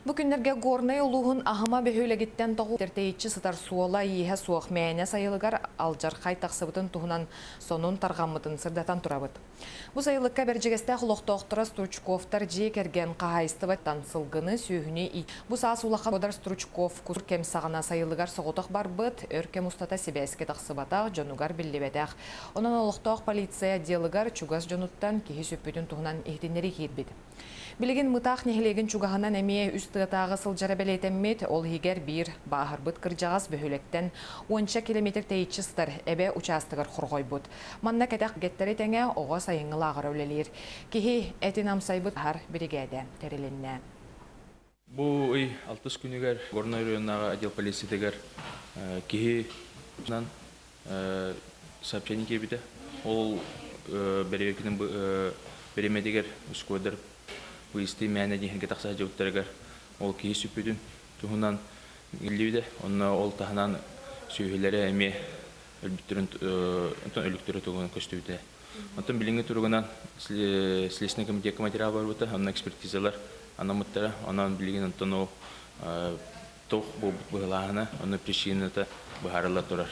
Бу күннэргэ Горнай улууһун Аһыма бөһүөлэгиттэн тоҕу тэйиччи сытар суола-ииһэ суох мээнэ сайылыгар алдьархай тахсыбытын туһунан сонун тарҕаммытын сырдатан турабыт. Бу сайылыкка Бэрдьигэстээх олохтоохторо Стручковтар дьиэ кэргэн хаһаайыстыбаттан сылгыны, сүөһүнү иит. Бу саас улахан Федор Стручков кур кэм саҕана сайылыгар соҕотох барбыт, өр кэм устата сибээскэ тахсыбатах, дьонугар биллибэтэх. Онон олохтоох полиция отделыгар чугас дьонуттан киһи сүппүтүн туһунан иһитиннэрии киирбит. Билигин Мытаах нэһилиэгин чугаһынан эмиэ үс тыатааҕы сылдьара бэлиэтэммит, ол иһигэр биир бааһырбыт кырдьаҕас бөһүөлэктэн уонча километр тэйиччи сытар Эбэ учаастагар хорҕойбут. Манна кэтэх гэттэри тэҥэ оҕо сайыҥҥы лааҕыра үлэлиир. Киһи этин амсайбыт аһар биригээдэ тэрилиннэ. Бу ый алтыс күнүгэр Горнай оройуоннааҕы отдел полициятыгар киһи сообщение киирбитэ. Ол бэрэбиэркэтин бириэмэтигэр ускуодар выездыы мээнэ диэһингэ тахса сылдьыбыттарыгар ол киһи сүппүтүн туһунан биллибитэ. Онно ол таһынан сүөһүлэрэ эмиэ өлбүттэрин өлүктэрэ туһунан көстүбүтэ. Оттон билиҥҥи туругунан Следственный комитекка материал барбыта, онно экспертизалар анаммыттара. Онон билигин онтон ол туох буолбут быһылааһына, онно причината быһаарылла турар.